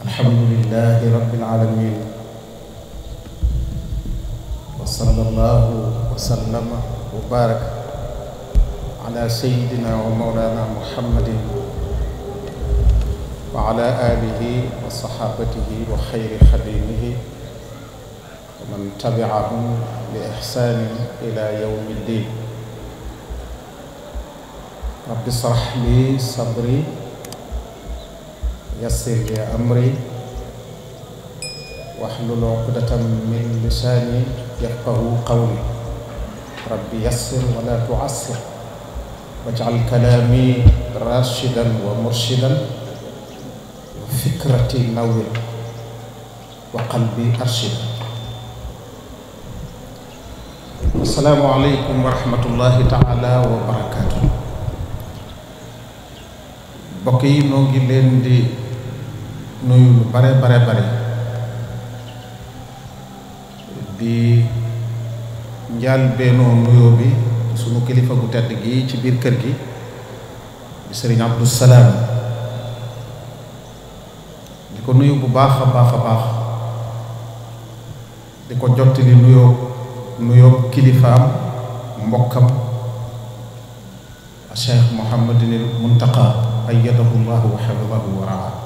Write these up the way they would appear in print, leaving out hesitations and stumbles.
alhamdulillahi rabbil alamin wa sallallahu wa sallama wa baraka ala sayyidina wa mawlana muhammadin wa ala alihi wa sahabatihi wa xayri xadimihi wa man tabi'ahum bi ihsanin ila yawmi ddin. rabbi shrah li sadri yassir li amri wahlul uqdatan min lisani yafqahu qawli rabbi yassir wa la tu'assir waj'al kalami rashidan wa murshidan wa fikrati nawwir wa qalbi arshid. assalaamu aleykum wa rahmatullahi taala wa barakaatu. mbokk yi noo ngi leen di nuyu lu bare di njaal beenoo nuyoo bi sunu kilifa gu tedd gi ci biir kër gi di sëriñ Abdou Salaam di ko nuyu bu baax a baax di ko jottali nuyoo kilifaam mbokkam Cheikh Mouhamadinil Muntaqa ayyadahu llahu wa hafidahu wa raa.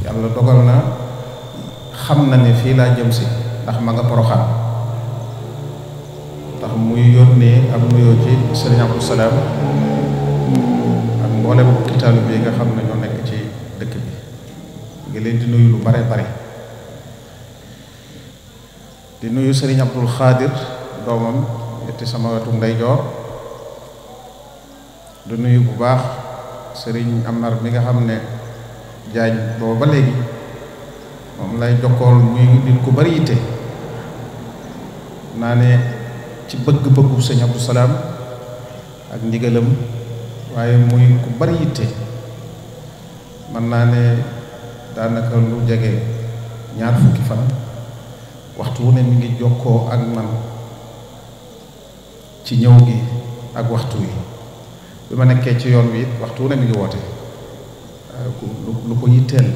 yàlla dogal na xam na ne fii laa jëm si ndax ma nga Poroxaan ndax muy yónnee ak nuyoo ci sëriñ Abdou Salaam ak mboolem kitaalu bi nga xam ne ñoo nekk ci dëkk bi ngi leen di nuyu lu bare di nuyu sëriñ Abdul Xaadir doomam yetti sama wetu ndeyjoor di nuyu bu baax sëriñ Amar mi nga xam ne jaañ booba ba léegi moom lay jokkool muy nit ku bari yitte naa ne ci bëgg-bëggu sëñ Abdou Salaam ak ndigalam waaye muy ku bari yitte mën naa ne daanaka lu jege ñaar fukki fan waxtu wu ne mi ngi jokkoo ak man ci ñëw gi ak waxtu wi bi ma nekkee ci yoon wi it waxtu wu ne mi ngi woote lu ko yitteel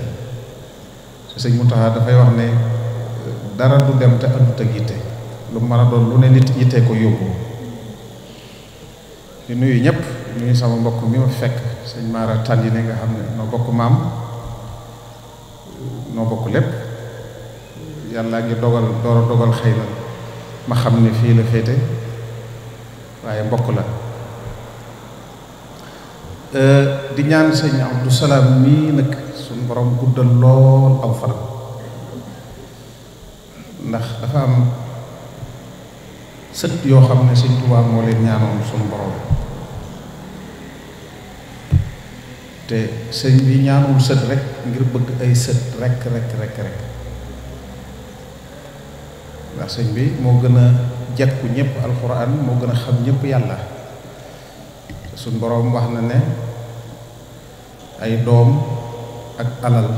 sëñ Muntaxa dafay wax ne dara du dem te àndut ak yitte lu mën a doon lu ne nit yittee ko yóbbu. di nuyu ñëpp nuyu sama mbokk mi ma fekk sëñ Mara Tandine nga xam ne noo bokk maam noo bokk lépp yàlla ngi door a dogal xëy na ma xam ne fii la féete waaye mbokk la. di ñaan sëñ Abdou Salaam mii nag suñu borom guddal lool aw fan ndax dafa am sët yoo xam ne sëñ Tuubaa moo leen ñaanoon suñu borom te sëñ bi ñaanul sët rek ngir bëgg ay sët rek ndax sëñ bi moo gën a jekku ñëpp alxuraan moo gën a xam ñëpp yàlla suñ boroom wax na ne ay doom ak alal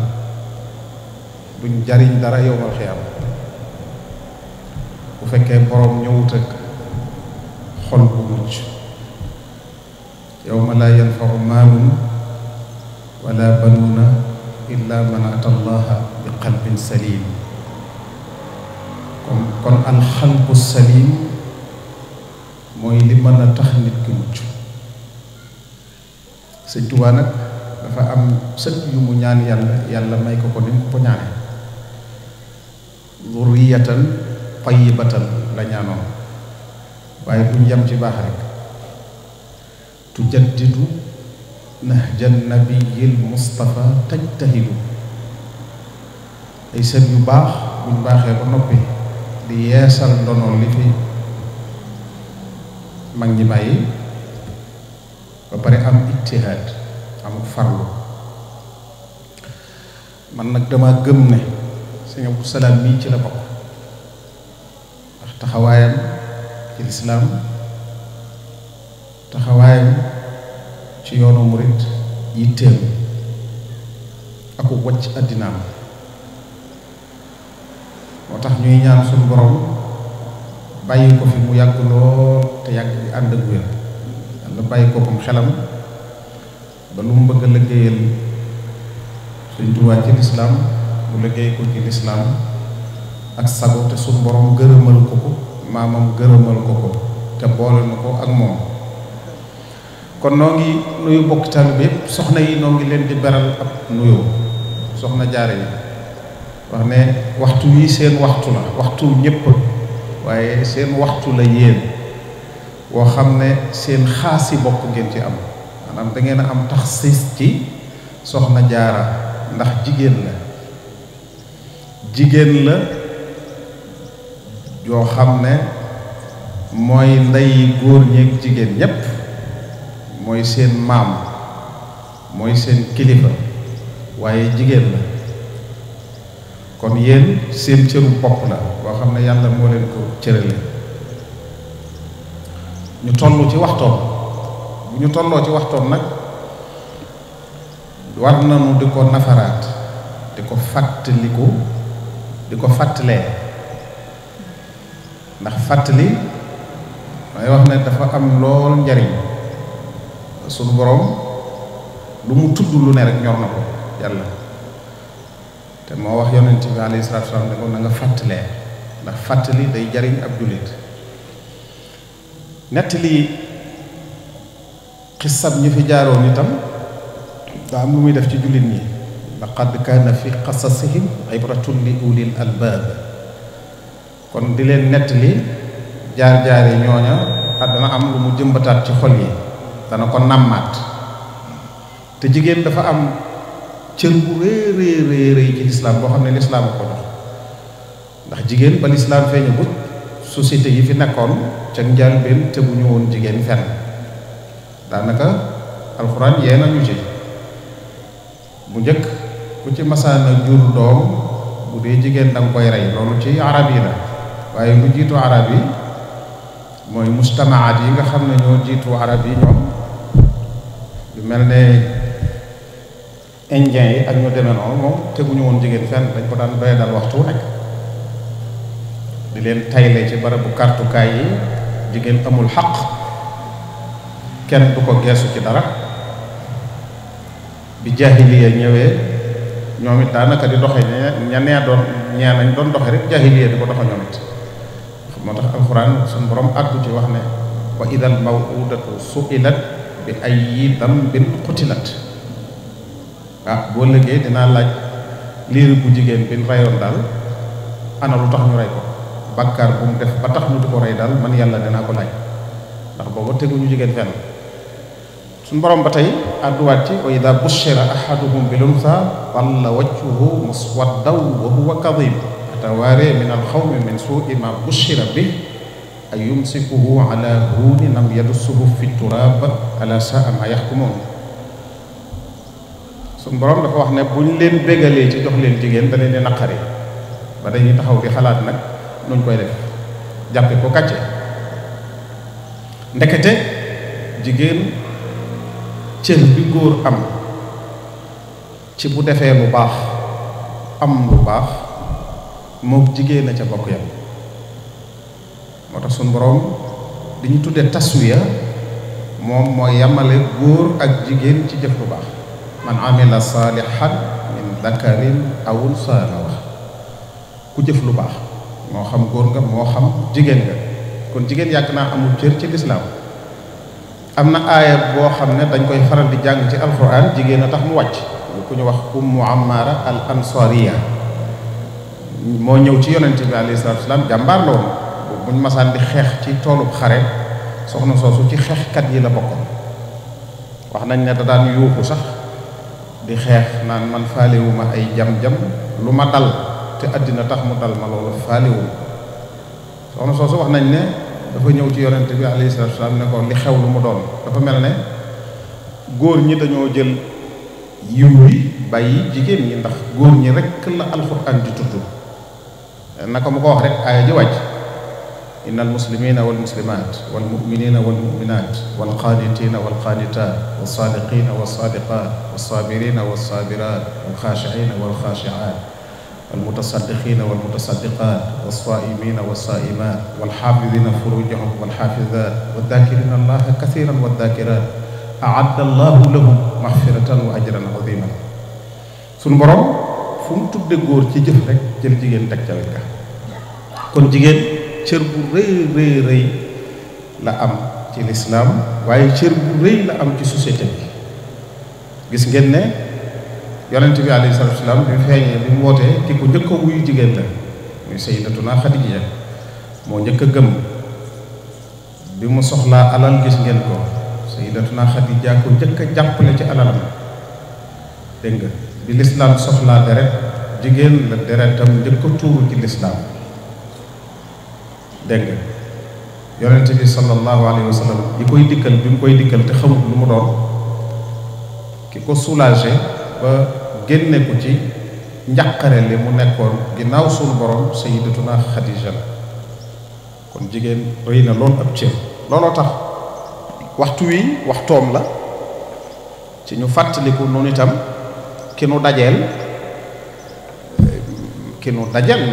duñ jariñ dara yowmal xiyaam bu fekkee boroom ñëwut ak xol bu mucc yawma laa yanfau maalun wala banuuna illa man ata allaha bi qalbin salim kon alxalbu salim mooy li mën a tax nit ki mucc. sëñ Tuubaa nag dafa am sët yu mu ñaan yàlla may ko ni mu ko ñaane zurriyatan tayyibatan la ñaanoon waaye buñ yem ci baax rek tujaddidu nahjan nabiyil mustafa tajtahidu ay sët yu baax buñ baaxee ba noppi di yeesal ndono li fi mag ñi bàyyi ba pare am ijtihaad amul farlu. man nag dama gëm ne sëñ Abdou Salaam mii ci la bokk ndax taxawaayam ci lislaam taxawaayam ci yoonu murit yitteem aku wacc àddinaam moo tax ñuy ñaan suñu borom bàyyi ko fi mu yàgg lool te yàgg di ànd ak wér yàlla bàyyi ko xelam ba lu mu bëgg a liggéeyal Sëriñ Tuubaa ci lislaam mu liggéey ko ci lislaam ak sago te suñ borom gërëmal ko ko maamam gërëmal ko ko te boole na ko ak moom. kon noo ngi nuyu bokk taalibe yépp soxna yi noo ngi leen di beral ab nuyoo soxna jaare yi wax ne waxtu wi seen waxtu la waxtu ñépp waaye seen waxtu la yéen woo xam ne seen xaasi bopp ngeen ci am maanaam da ngeen a am taxsiis ci soxna jaara ndax jigéen la yoo xam ne mooy ndey góor ñeeg jigéen ñépp mooy seen maam mooy seen kilifa waaye jigéen la kon yéen seen cëru bopp la boo xam ne yàlla moo leen ko cërale ñu toll ci waxtoom bu ñu tolloo ci waxtoom nag war nañu di ko nafaraat di ko fàttaliku di ko fàttalee ndax fàttali may wax ne dafa am lool njariñ sunu borom lu mu tudd lu ne rek ñor na ko yàlla te moo wax yonent bi alayhi salaatu wa salaam ne ko na nga fàttalee ndax fàttali day jariñ ab jullit nettali xisab ñi fi jaaroon itam daa am lu muy def ci jullit ñi laqad kaana fi qasasihim ibratun li ulil albaab kon di leen nettali jaar-jaari ñooña dana am lu mu jëmbataat ci xol yi dana ko nàmmaat te jigéen dafa am cër bu rëy ci lislaam boo xam ne lislaam a ko jox ndax jigéen ba lislaam feeñu but société yi fi nekkoon ca njëlbéen te bu ñu woon jigéen fenn daanaka alxuraan yee nañu ci bu njëkk ku ci masaana jur doom bu dee jigéen danga koy rey loolu ci arab yi la waaye lu jiitu arab yi mooy mujtamaat yi nga xam ne ñoo jiitu arab yi ñoom yu mel ne indien yi ak ñu demee noonu moom teguñu woon jigéen fenn dañ ko daan doye dal waxtu nekk di leen tayle ci barabu kartukaay yi jigéen amul xaq kenn du ko geesu ci dara bi jaahiliya ñëwee ñoom it daanaka di doxe ña nee doon ñee nañ doon doxe rek jaahiliya di ko doxe ñoom it moo tax alxuraan suñu borom àddu ci wax ne wa idal mawudatu suilat bi ayyi dambin qutilat boo lëggee dinaa laaj liir bu jigéen bi reyoon daal ana lu tax ñu rey ko bàkkaar bu mu def ba tax ñu di ko rey daal man yàlla dinaa ko laaj ndax booba teguñu jigéen fenn suñu borom ba tey àdduwaat ci wa ida bushira ahaduhum bil untha walla wajhuhu muswaddan wa huwa kadhib atawaare min alxawmi min suui ma bushira bi ay yumsikuhu ala huunin am yadussuhu fi turab ala saa ma yaxkumoon suñu borom dafa wax ne bu ñu leen bégalee ci jox leen jigéen da leen di naqari ba dañuy taxaw di xalaat nag nuñ koy def jàppe ko kàcce ndekete jigéen cër bi góor am ci bu defee lu baax am lu baax moom jigéen a ca bokk yam moo tax suñu borom di ñu tuddee taswiya moom mooy yamale góor ak jigéen ci jëf lu baax man amila saalihan min dakarin aw unsaa la wax ku jëf lu baax moo xam góor nga moo xam jigéen nga kon jigéen yàgg naa amul cër ci lislaam am na aaya boo xam ne dañ koy faral di jàng ci alxuraan jigéen a tax mu wàcc ku ñu wax ummu amara al ansariya moo ñëw ci yonente bi alayhi salaatu wasalaam jàmbaar la woon buñ masaan di xeex ci toolub xare soxna soosu ci xeexkat yi la bokkoon wax nañ ne da daan yuuxu sax di xeex naan man faalewuma ay jam-jam lu ma dal te àddina tax mu dal ma loolu faalewuma soxna soosu wax nañ ne dafa ñëw ci yonente bi alayhi salaatu wasalaam ne ko li xew lu mu doon dafa mel ne góor ñi dañoo jël yiw yi bàyyi jigéen ñi ndax góor ñi rekk la alxuraan di tudd naka mu ko wax rek aaya ji wàcc inna almuslimina walmuslimat walmuminina walmuminat walqaanitina walqaanitat walsaadiqina walsaadiqat walsaabirina walsaabirat walxaashiina walxaashiat walmutasaddiqina walmutasaddiqat walsaaimina walsaaimat walxaafidina furujahum walxaafizat waddakirina allaha kathiran waddakirat aadda allahu lahum maxfiratan wa ajran aziman suñu borom fu mu tudde góor ci jëf rek jël jigéen teg ca wet ga kon jigéen cër bu rëy rëy la am ci lislaam waaye cër bu rëy la am ci société bi gis ngeen ne yonent bi alayhi salaatu wasalaam bi mu feeñee bi mu wootee ki ko njëkk a wuyu jigéen la muy sayyidatuna Xadiija moo njëkk a gëm bi mu soxlaa alal gis ngeen ko sayyidatuna Xadiija ko njëkk a jàppale ci alalam dégg nga bi lislaam soxlaa deret jigéen la deretam njëkk a tuuru ci lislaam dégg nga yonent bi sallallahu alayhi wa sallam yi koy dikkal bi mu koy dikkal te xamut lu mu doon ki ko soulagé ba génne ko ci njàqare li mu nekkoon ginnaaw suñu borom sayyidatuna Xadiija la kon jigéen rëy na loolu ab cër looloo tax waxtu wi waxtoom la ci ñu fàttaliku noonu itam ki nu dajeel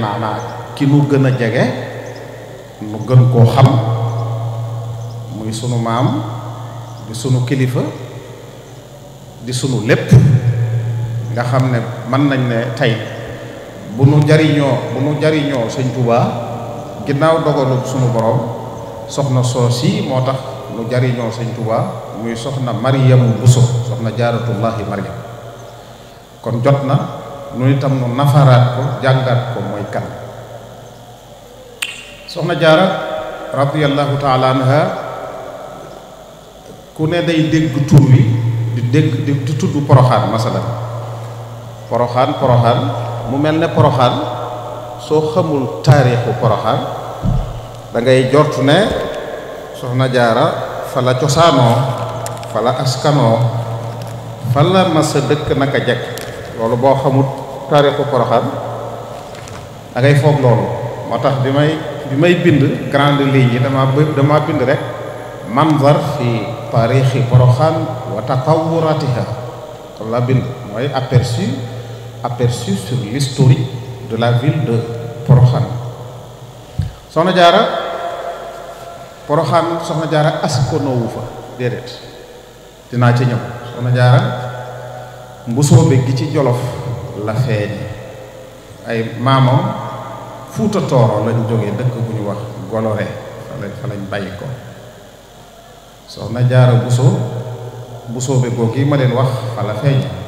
maanaam ki nu gën a jege nu gën koo xam muy sunu maam di sunu kilifa di sunu lépp nga xam ne mën nañ ne tey bu nu jariñoo sëñ Tuubaa ginnaaw dogalu sunu borom soxna soosi moo tax nu jariñoo sëñ Tuubaa muy soxna Mariyamu Buso soxna Jaaratullaahi Maryam kon jot na nu itam nu nafaraat ko jàngaat ko mooy kan soxna Jaara radiyallahu taala anha ku ne day dégg tur wi di tudd Poroxaan masalan Poroxaan mu mel ne Poroxaan soo xamul taarixu Poroxaan da ngay jortu ne soxna Jaara fa la cosaanoo fa la askanoo fa la masa dëkk naka jekk loolu boo xamul taarixu Poroxaan da ngay foog loolu moo tax bi may bind grande ligne yi dama bind rek manzar fi taarixi Poroxaan wa tatawuratiha loolu la bind mooy aperçu sur l'historique de la ville de Porokhane soxna Jaara Porokhane soxna Jaara askanoowu fa déedéet dinaa ci ñëw soxna Jaara mbusoobe gi ci Jolof la feeñe ay maamam Fuuta Tooro lañ jógee dëkk bu ñu wax Goloré fa lañ bàyyi ko soxna Jaara mbusoobe googu yi ma leen wax fa la feeñe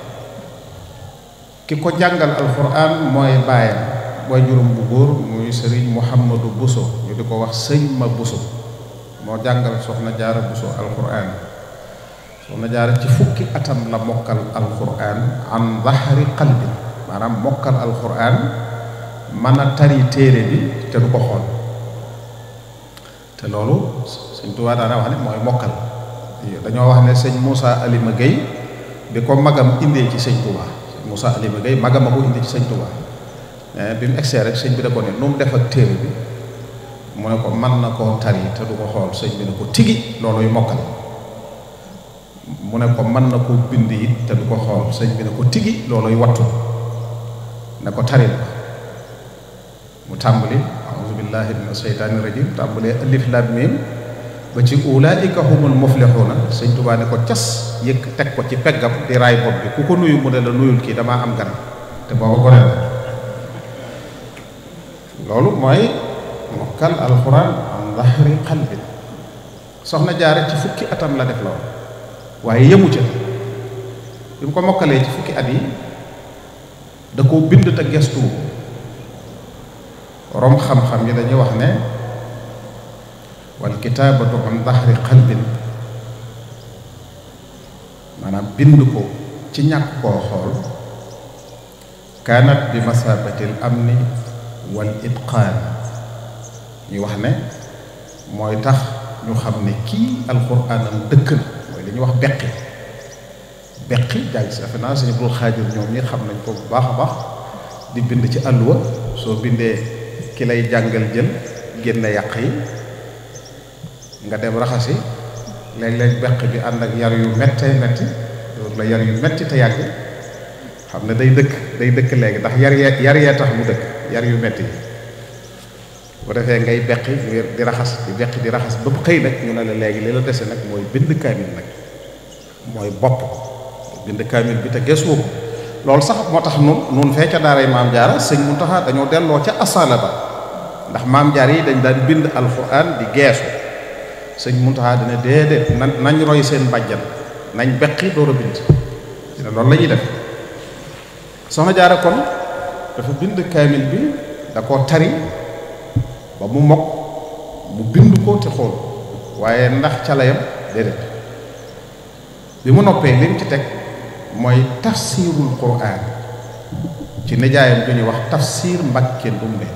ki ko jàngal alquran mooy baayam booy juróom bu góor muy sëriñ Muhammadu Buso ñu di ko wax sëñ ma Buso moo jàngal soxna Jaara Buso alquran soxna Jaara ci fukki atam la mokkal alquran an zahri qalbi maanaam mokkal alquran mën a tari téere bi te du ko xool te loolu sëñ Tuubaa daana wax ne mooy mokkal dañoo wax ne sëñ Moussa Alima Gueye bi ko magam indee ci sëñ Tuubaa Moussa Alima Gueye magam a ko indi ci sëñ Tuubaa bi mu egsee rek sëñ bi da ko ne nu mu def ak téere bi mu ne ko mën na koo tari te du ko xool sëñ bi ne ko tigi looluy mokkal mu ne ko mën na koo bind it te du ko xool sëñ bi ne ko tigi looluy wattu ne ko taril mu tàmbali a'uuzu billahi mina sheytaani rajim tàmbalee alif laam miim ba ci ulaa'ika humul muflixuuna sëñ Tuubaa ne ko cas yëkk teg ko ci peggam di raay bopp bi ku ko nuyu mu ne la nuyul kii damaa am gan te booba gone la loolu mooy mokkal alxuraan an zahri qalbin soxna Jaara ci fukki atam la def loolu waaye yemu ca bi mu ko mokkalee ci fukki at yi da koo bind te gestu rom xam-xam yi dañuy wax ne wal kitaabatu an zahri qalbin maanaam bind ko ci ñàkk koo xool kaanat bi masabatil amni wal itqaan ñu wax ne mooy tax ñu xam ne kii alxuraanam dëkk na mooy li ñuy wax beqi jàng si defe naa sëñ Abdul Xaadir ñoom ñi xam nañ ko bu baax a baax di bind ci àlluwa soo bindee ki lay jàngal jël génne yàq yi nga dem raxasi léeg-léeg beq bi ànd ak yar yu méttee métti loolu la yar yu métti te yàgg xam ne day dëkk léegi ndax yar yee tax mu dëkk yar yu métti yi bu defee ngay beqi di raxas di beqi di raxas ba xëy nag ñu ne la léegi li la dese nag mooy bind kaamil nag mooy bopp bind kaamil bi te gëstu ko loolu sax moo tax nun fee ca daaray maam jaara sëñ Muntaxa dañoo delloo ca asala ba ndax maam jaar yi dañ daan bind alxuraan di geesu sëñ Muntaxa dina déedéet nañ roy seen bàjjan nañ beqi door a bind dina loolu la ñuy def soxna jaara kon dafa bind kaamil bi da koo tari ba mu mokk mu bind ko te xool waaye ndax ca la yam déedéet bi mu noppee lim ci teg mooy tafsirul quraan ci nijaayam bi ñuy wax tafsir Mbàkke Ndumbe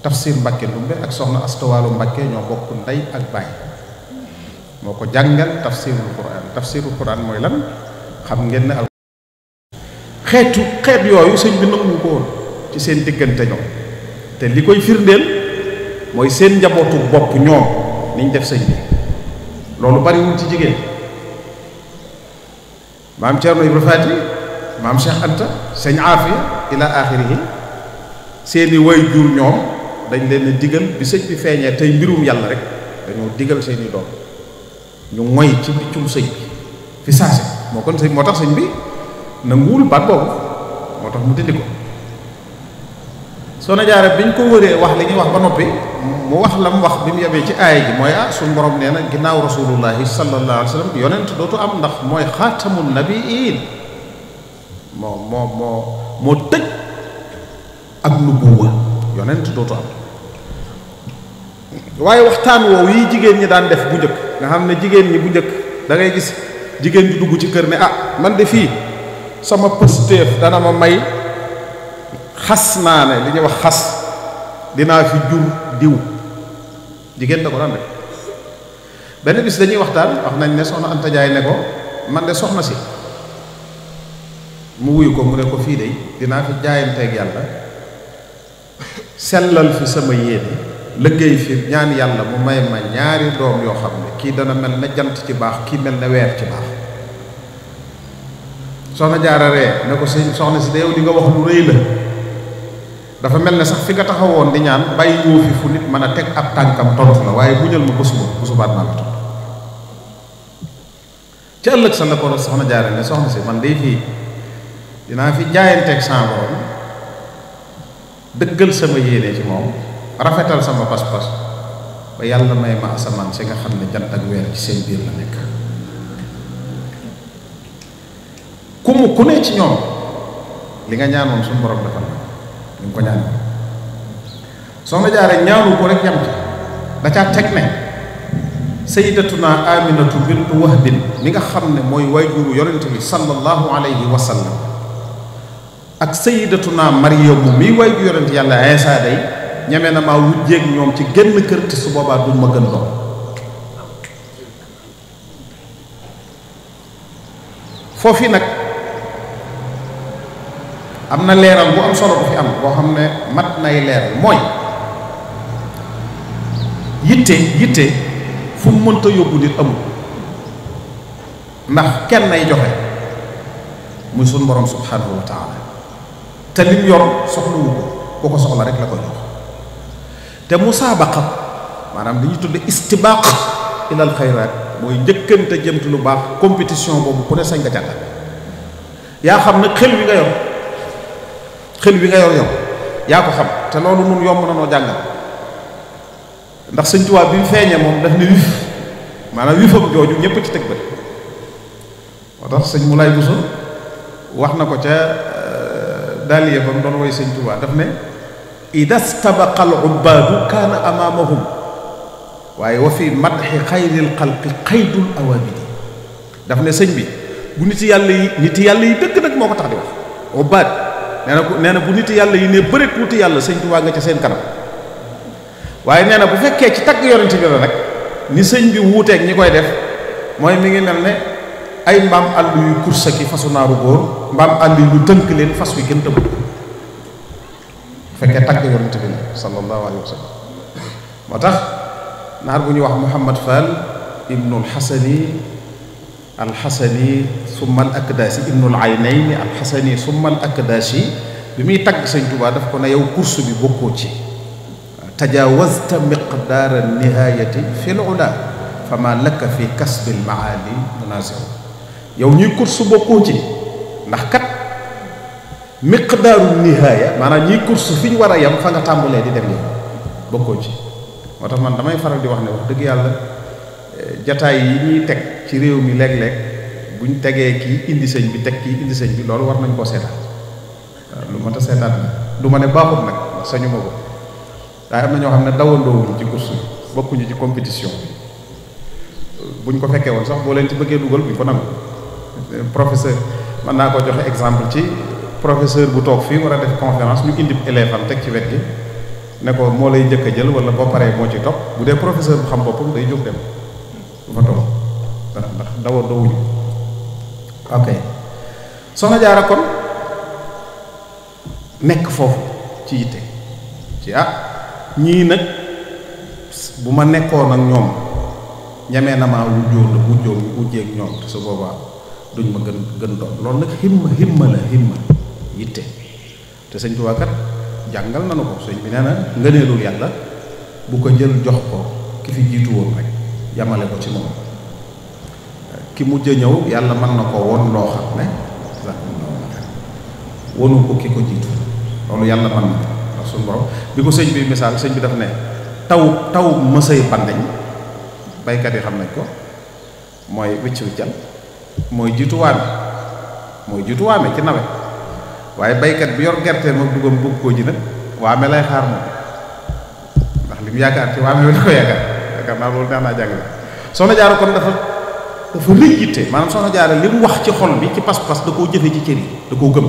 tafsir Mbàkke Ndumbe ak soxna Astawalu Mbàkke ñoo bokk ndey ak baay moo ko jàngal tafsirul quraan mooy lan xam ngeen ne xeet yooyu sëñ bi nangu ko woon ci seen diggante ñoom te li koy firndeel mooy seen njabootu bopp ñoom niñ def sëñ bi loolu bariwul ci jigéen maam Cerno Ibra Faati maam Cheikh Anta sëñ Aafiya ila axirihi seeni way jur ñoom dañ leen a digal bi sëñ bi feeñee tey mbirum yàlla rek dañoo digal seeni doom ñu moy ci biccum sëñ bi fi saase moo tax sëñ bi nanguwul baat boobu moo tax mu dindi ko Soxna Jaara biñ ko wëree wax li ñuy wax ba noppi mu wax la mu wax bi mu yebee ci aaya ji mooy suñu borom nee na ginnaaw rasulullahi sallallahu alayhi wa sallam yonent dootu am ndax mooy xaatamun nabiin moo tëj ak nubuwa yonent dootu am waaye waxtaan woowu yi jigéen ñi daan def bu njëkk nga xam ne jigéen ñi bu njëkk da ngay gis jigéen di dugg ci kër ne man de fii sama pëstéef dana ma may xas naa ne li ñuy wax xas dinaa fi jur diw jigéen da ko daan rek benn bis dañuy waxtaan wax nañ ne soxna Anta Jaay ne ko man de soxna si mu wuyu ko mu ne ko fii de dinaa fi jaayanteeg yàlla sellal fi sama yéene liggéey fi ñaan yàlla mu may ma ñaari doom yoo xam ne kii dana mel na jant ci baax kii mel na weer ci baax soxna Jaara ree ne ko soxna si de yow li nga wax lu rëy la dafa mel ne sax fi nga taxawoon di ñaan bàyyi ñëw fi fu nit mën a teg ab tànkam tontu la waaye bu ñël ma bu subaat maa la tontu ci ëllëg sa la ko soxna Jaara ne soxna si man de fii dinaa fi jaayanteeg sama borom dëggal sama yéene ci moom rafetal sama pas-pas ba yàlla may ma asamaan si nga xam ne jant ak weer ci seen biir la nekk ku ne ci ñoom li nga ñaanoon suñu borom defal na ñu ngi ko ñaan soxna Jaara ñaanu ko rek yam ci da caa teg ne sayyidatuna Aminatu bintu Wahbin mi nga xam ne mooy wayjuru yonent bi sallallahu alayhi wa sallam ak sayyidatuna Maryamu mi wayjuru yonent yàlla Iisaa day ñeme na maa wujjeeg ñoom ci genn kër te su boobaa duñ ma gën doom foofu nag am na leeral bu am solo bu fi am boo xam ne mat nay leeral mooy yitte fu mu mënta yóbbu nit amul ndax kenn ay joxe muy sunu borom subhanahu wa taala te lim yor soxlawu ko ko soxla rek la koy jox te musaabaqa maanaam li ñuy tudde istibaaq ilal xayraat mooy njëkkante jëm ci lu baax compétition boobu ku ne sañ nga jàngal yaa xam nag xel wi nga yor yow yaa ko xam te loolu nun yomb na noo jàngal ndax Sëñ Tuubaa bi mu feeñee moom daf ne wif maanaam wifam jooju ñëpp ci teg bët moo tax sëñ Moulay Bousso wax na ko ca daaliya ba mu doon woy Sëñ Tuubaa daf ne ida stabaqa al ubbaadu kaana amaamahum waaye wa fi madxi xayril xalqi xaydul awaabidi daf ne sëñ bi bu nit yàlla yi dëgg nag moo ko tax di wax ubbaad nee na bu nit yàlla yi ne bëreet wuti yàlla Sëñ Tuubaa nga ca seen kanam waaye nee na bu fekkee ci tagg yonent bi la nag ni sëñ bi wuuteeg ñi koy def mooy mi ngi mel ne ay mbaam àll yu kursa ki fasu naaru góor mbaam àll yu tënk leen fas wi gën tëmb bu fekkee tagg yonent bi la sallallahu alayhi wa sallam moo tax naar bu ñuy wax Muhammad Fall ibnul alxasani summa al akdaasi ibnul aynayni alxasani summa al akdaasi bi muy tagg sëñ Tuubaa daf ko ne yow course bi bokkoo ci tajaawazta miqdaara nihaayati fi l ula fama laka fi kasbi l maali munaasiu yow ñuy course bokkoo ci ndax kat miqdaaru nihaaya maanaam ñiy course fi ñu war a yem fa nga tàmbalee di dem yow bokkoo ci. moo tax man damay faral di wax ne wax dëgg yàlla jataay yi ñuy teg ci réew mi léeg-léeg buñ tegee kii indi sëñ bi teg kii indi sëñ bi loolu war nañ koo seetaan waaw lu mat a seetaan la du ma ne baaxut nag sañu ma ko waaye am na ñoo xam ne dawandoowuñ ci course bi bokkuñu ci compétition bi buñ ko fekkee woon sax boo leen ci bëggee dugal buñ ko nangu professeur mën naa ko joxe exemple ci professeur bu toog fii war a def conférence ñu indi élève am teg ci wet gi ne ko moo lay njëkk a jël wala boo paree moo ci topp bu dee professeur bu xam boppam day jóg dem du fa toog ndax dawa dowuñu ok Soxna Jaara kon nekk foofu ci yitte ci ñii nag bu ma nekkoon ak ñoom ñemee na maa wujjeeg ñoom te su boobaa duñ ma gën doon loolu nag himma la yitte te sëñ Tuubaa kat jàngal nanu ko sëñ bi nee na ngëneelul yàlla bu ko jël jox ko ki fi jiitu woon rek yamale ko ci moom ki mujj a ñëw yàlla mën na ko won loo xam ne wonu ko ki ko jiitu loolu yàlla mën na ndax suñu borom bi ko sëñ bi misaal sëñ bi daf ne taw mësay bandeñ baykat yi xam nañ ko mooy wiccal mooy jiituwaame ci nawet waaye baykat bi yor gerte moom dugam bëgg koo ji nag waame lay xaar moom ndax li mu yaakaar ci waame bi da ko yaakaar naa loolu neex naa jàngale. Soxna Jaara kon dafa rëy yitte maanaam Soxna Jaara li mu wax ci xol bi ci pas-pas da koo jëfe ci cër yi da koo gëm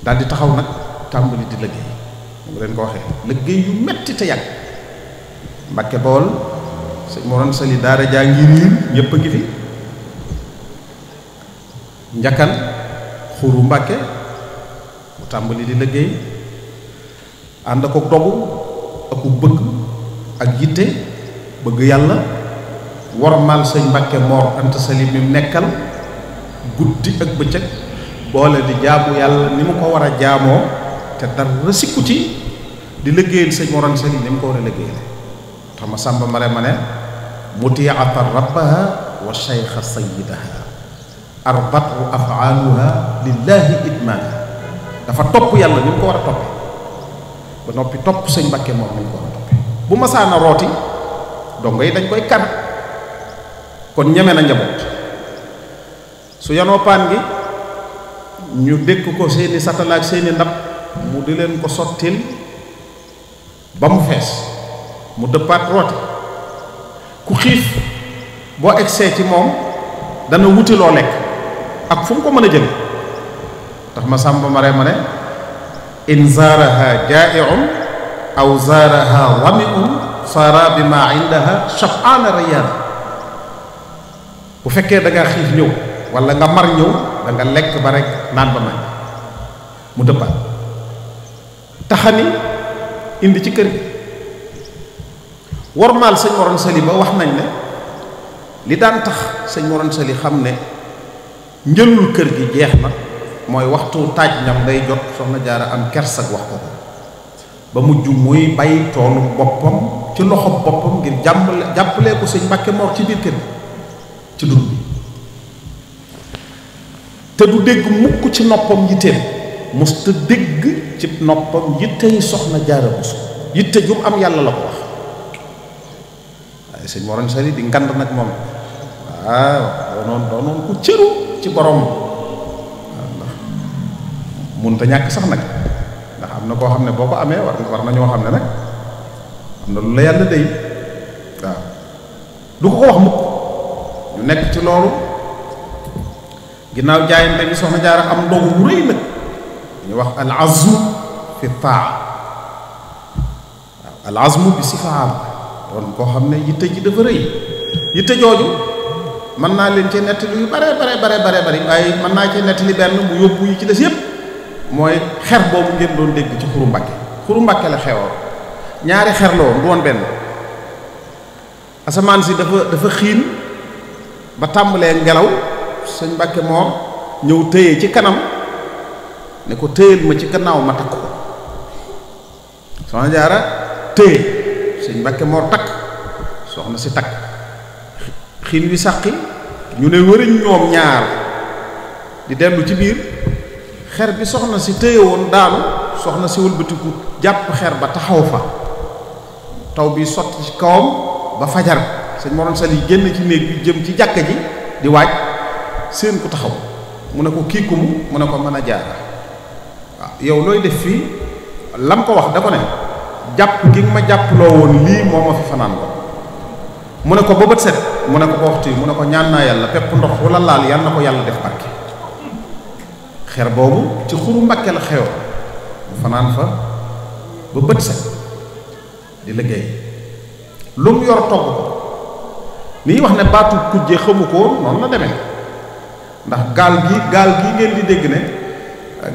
daal di taxaw nag tàmbali di liggéey mu leen ko waxee liggéey yu metti te yàgg Mbàkke Bawol sëñ Moroon Sali daara jaa ngi riir ñëpp a ngi fi njakkan xuru Mbàkke mu tàmbali di liggéey ànd ak dogu ak bëgg ak yitte bëgg yàlla wormaal sëñ Mbàkke Mor Anta Sali mi mu nekkal guddi ak bëccëg boole di jaamu yàlla ni mu ko war a jaamoo te dara sikku ci di liggéeyal sëñ Mor Anta Sali ni mu ko war a liggéeyal tax ma sàmba mare ma ne mutiata rabbaha wa shaykha sayyidaha arbatu afaaluha lillahi idmaana dafa topp yàlla ni mu ko war a toppee ba noppi topp sëñ Mbàkke Mor ni mu ko war a toppee bu masaana rooti dongo yi dañ koy kan kon ñeme na njaboot su yanoo paan gi ñu dékk ko seeni satalaak seeni ndab mu di leen ko sottil ba mu fees mu dëppaat rooti ku xiif boo egsee ci moom dana wuti loo lekk ak fu mu ko mën a jële tax ma sàmba mare ma ne in zaaraha jaa'i'un aw zaaraha wami'un saara bi ma indaha shab'aana rayaan bu fekkee da ngaa xiif ñëw wala nga mar ñëw da nga lekk ba rek naan ba man mu dëppaat taxani indi ci kër gi wormaal sëñ Moroon Sali ba wax nañ ne li daan tax sëñ Moroon Sali xam ne njëlul kër gi jeex na mooy waxtu taaj ñam day jot Soxna Jaara am kersak wax ko ba mujj muy bay toolu boppam ci loxo boppam ngir jàppalee ko sëñ Mbàkke Mor ci biir kër gi ci dund bi te du dégg mukk ci noppam yitteem mos te dégg ci noppam yittey Soxna Jaara Buso yitte jum am yàlla la ko wax waaye sëñ Moroon Sali di ngand nag moom waaw doonoon ku cëru ci borom waaw ndax mun ta ñàkk sax nag ndax am na koo xam ne boo ko amee war na ñoo xam ne nag am na lu la yàlla dey waaw du ko wax mukk ñu nekk ci loolu ginnaaw jaayante bi Soxna Jaara am ndogu bu rëy nag ñu wax al azmu fi taa waaw al azmu bi sifaam doon koo xam ne yitte ji dafa rëy yitte jooju mën naa leen cee nettali yu bare waaye mën naa cee nettali benn mu yóbbu yi ci des yépp mooy xer boobu ngeen doon dégg ci xuru Mbàkke la xewoo ñaari xer la woon du woon benn asamaan si dafa xiin ba tàmbalee ngelaw sëñ Mbàkke Mor ñëw téye ci kanam ne ko téyel ma ci gannaaw ma takk ko Soxna Jaara téye sëñ Mbàkke Mor takk soxna si takk xiin wi sàqi ñu ne wëriñ ñoom ñaar di dellu ci biir xer bi soxna si téye woon daanu soxna si wëlbatiku jàpp xer ba taxaw fa taw bi sotti ci kawam ba fajar sëñ Mor Anta Sali génn ci néeg bi jëm ci jàkka ji di waaj seen ku taxaw mu ne ko kii kumu mu ne ko mën a jaar waaw yow looy def fii lam ko wax da ko ne jàpp gi nga ma jàpploo woon lii moo ma fi fanaan ko mu ne ko ba bët set mu ne ko ba waxtu yi mu ne ko ñaan naa yàlla pepp ndox wala laal yàlla na ko yàlla def barke xer boobu ci xuru Mbàkke la xew mu fanaan fa ba bët set di liggéey lu mu yor togg ko ni wax ne baatu kujje xamu ko noonu la demee ndax gaal gi ngeen di dégg ne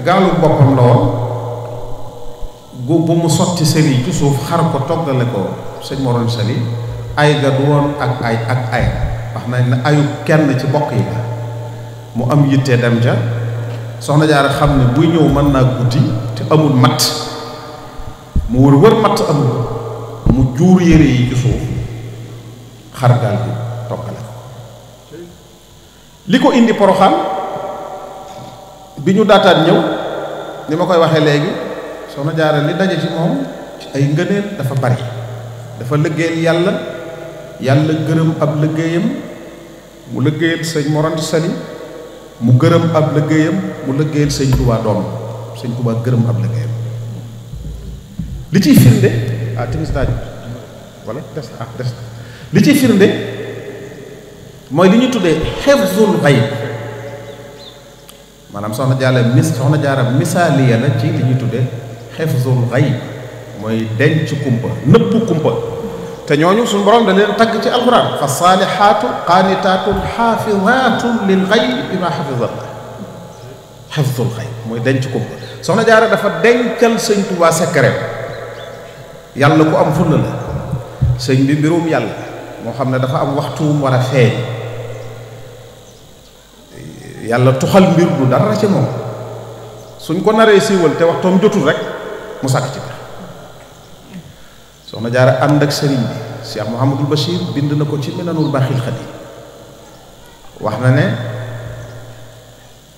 gaalu boppam la woon bu mu sotti sëri ci suuf xar ko toggale ko sëñ Mor Anta Sali ay ga du woon ak ay wax nañ ne ayu kenn ci bokk yi la mu am yitte dem ca soxna Jaara xam ne buy ñëw mën naa guddi te amul matt mu wër matt amul mu juur yére yi ci suuf xar gaal bi toggale ko li ko indi Poroxaan bi ñu daataan ñëw ni ma koy waxee léegi soxna Jaara li daje ci moom ci ay ngëneel dafa bari dafa liggéeyal yàlla gërëm ab liggéeyam mu liggéeyal sëñ Mor Anta Sali mu gërëm ab liggéeyam mu liggéeyal sëñ Touba doom sëñ Touba gërëm ab liggéeyam li ciy firnde timis daaj wala des li ciy firnde mooy li ñu tuddee hifzul ghaib maanaam soxna Jaara misaaliya la ci li ñuy tuddee hifzul ghaib mooy denc kumpa nëpp kumpa te ñooñu suñu borom da leen tagg ci alquran fa saalihaatu qaanitaatun xaafizaatun lil ghaib bima xafizallah hifzul ghaib mooy denc kumpa soxna Jaara dafa dencal sëñ Tuubaa secret yàlla ku am fulla la sëñ bi mbirum yàlla moo xam ne dafa am waxtu mu war a feeñ yàlla tuxal mbir du dara ci moom suñ ko naree siiwal te waxtoom jotul rek mu sàkk ci biir soxna Jaara ànd ak sëriñ bi Cheikh Mouhamadul Bachir bind na ko ci Minanul Baaxil Xadiim wax na ne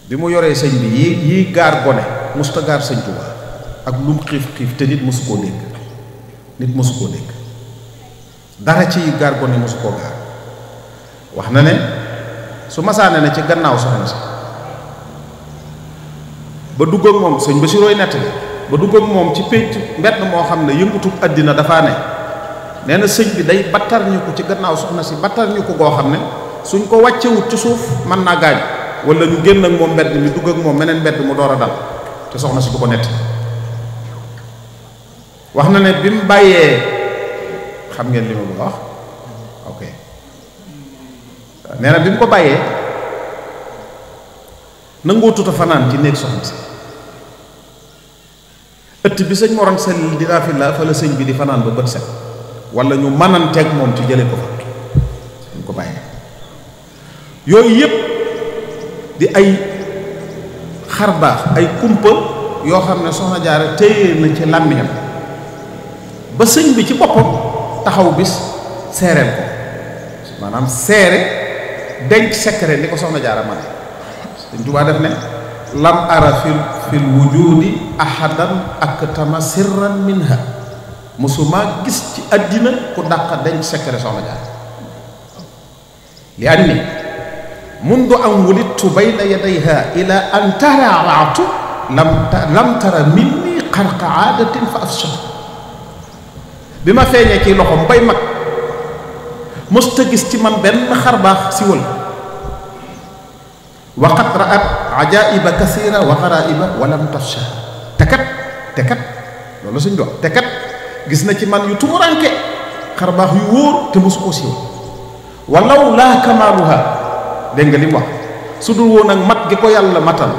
bi mu yoree sëñ bi yii gaar gone musta gaar sëñ Tuubaa ak lum xiif te nit mosu koo dégg dara ci gaar gone mosu koo gaar wax na ne su masaane ne ci gannaaw soxna si ba dugg ak moom sëñ Bachirooy nettali ba dugg ak moom ci pénc mbedd moo xam ne yëngutub àddina dafaa ne nee na sëñ bi day battar ñu ko ci gannaaw soxna si battar ñu ko goo xam ne suñ ko wàccewut ci suuf mën naa gaañ wala ñu génn ak moom mbedd mi dugg ak moom meneen mbedd mu door a dal te soxna si du ko nett wax na ne bi mu bàyyee xam ngeen li ma bëgg a wax ok nee na bi mu ko bàyyee nangoo tuta fanaan ci néeg soxna si ëtt bi sëñ Mor Anta Sali dinaa fi la fa la sëñ bi di fanaan ba bët set wala ñu mënanteeg moom ci jële ko fa ñu ko bàyyee yooyu yëpp di ay xar baax ay kumpa yoo xam ne soxna Jaara téye na ci làmmiñam ba sëñ bi ci boppam taxaw bis seereel ko maanaam seere denc secret ni ko soxna Jaara ma ne sëñ Tuubaa def ne lam ara fil wujudi ahadan aktama sirran minha musuma gis ci àddina ku dàq denc secret soxna Jaara li anni mundu an wulidtu bayna yadayha ila an taraatu lam tara minni xarqa aadatin fa afsha bi ma feeñee ci loxoom bay mag mësta gis ci man benn xar baax siwal waqad ra'at ajaiba kasira wa garaiba wa lam tafsha te kat loolu suñ dox te kat gis na ci man yu tumuranke xar baax yu wóor te mësu koo siwal walaw laa kamaaluha dégg nga li mu wax su dul woon ak mat gi ko yàlla matal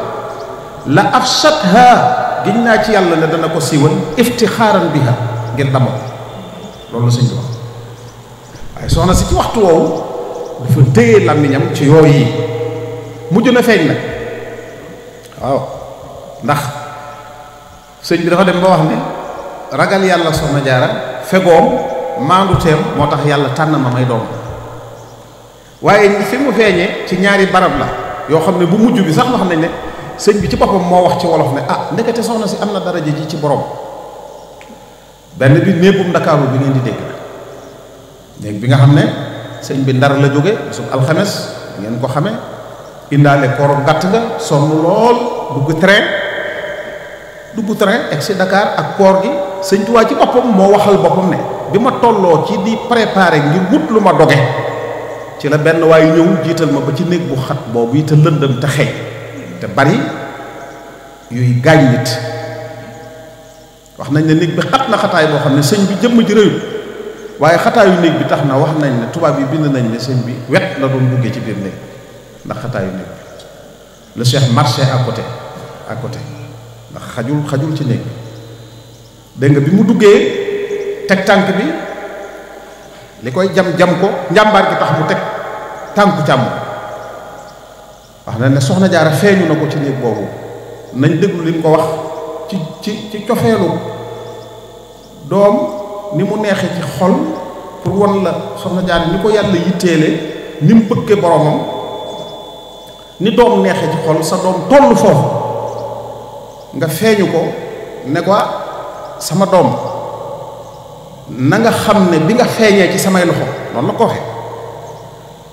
la afshatha giñ naa ci yàlla ne dana ko siiwal iftixaaran biha ngir damoo loolu la sëñ bi wax waaye soxna si ci waxtu woowu dafa téye làmmiñam ci yooyu yi mujj na feeñ nag waaw ndax sëñ bi dafa dem ba wax ne ragal yàlla soxna Jaara fegoom maandu teem moo tax yàlla tànn ma may doom waaye fi mu feeñee ci ñaari barab la yoo xam ne bu mujj bi sax wax nañ ne sëñ bi ci boppam moo wax ci wolof ne ah ndekete soxna si am na daraja ji ci borom. benn bi néegum Ndakaaru bi ngeen di dégg la néeg bi nga xam ne sëñ bi Ndar la jóge bisub alxames ngeen ko xame indaale koor gàtt nga sonn lool dugg train egg si Dakar ak koor gi sëñ Tuubaa ci boppam moo waxal boppam ne bi ma tolloo ci di préparer ngir wut lu ma doge ci la benn waaye ñëw jiital ma ba ci néeg bu xat boobu yi te lëndëm te xeeñ te bari yuy gaañ nit wax nañ ne néeg bi xat na xataay boo xam ne sëñ bi jëmm ji rëyul waaye xataayu néeg bi tax na wax nañ ne tubaab yi bind nañ ne sëñ bi wet la doon duggee ci biir néeg ndax xataayu néeg bi le cheikh marché à côté ndax xajul ci néeg bi dégg nga bi mu duggee teg tànk bi li koy jam ko njàmbaar gi tax mu teg tànku càmm wax na ne soxna jaara feeñu na ko ci néeg boobu nañ déglu li mu ko wax ci cofeelu doom ni mu neexee ci xol pour won la soxna jaara ni ko yàlla yitteele ni mu bëggee boromam ni doom neexee ci xol sa doom toll foofu nga feeñu ko ne ko sama doom na nga xam ne bi nga feeñee ci samay loxo noonu la ko waxee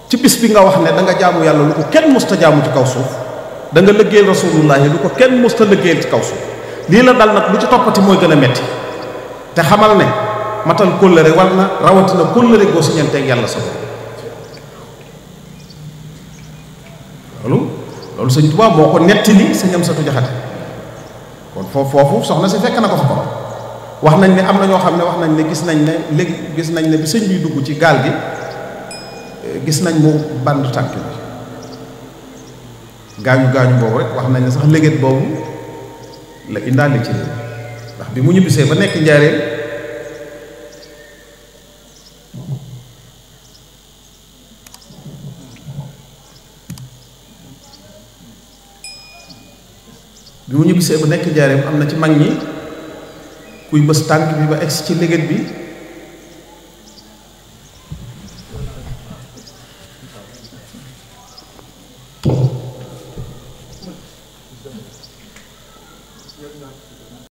ci bis bi nga wax ne da nga jaamu yàlla lu ko kenn musta jaamu ci kaw suuf da nga liggéeyal rasulullahi lu ko kenn musta liggéeyal ci kaw suuf lii la dal nag lu ci toppati mooy gën a metti te xamal ne matal kóllëre war na rawatina kóllëre goo siñanteeg yàlla sa loolu sëñ Tuubaa moo ko nettali sëñ Amsatu Jaxate kon foofu soxna si fekk na ko fa ko wax nañ ne am na ñoo xam ne wax nañ ne gis nañ ne bi sëñ bi dugg ci gaal gi gis nañ mu band tànk bi gaañu boobu rek wax nañ ne sax léget boobu la indaale ci réew ndax bi mu ñibbisee ba nekk Njaaréem am na ci mag ñi kuy bës tànk bi ba egsi ci léget bi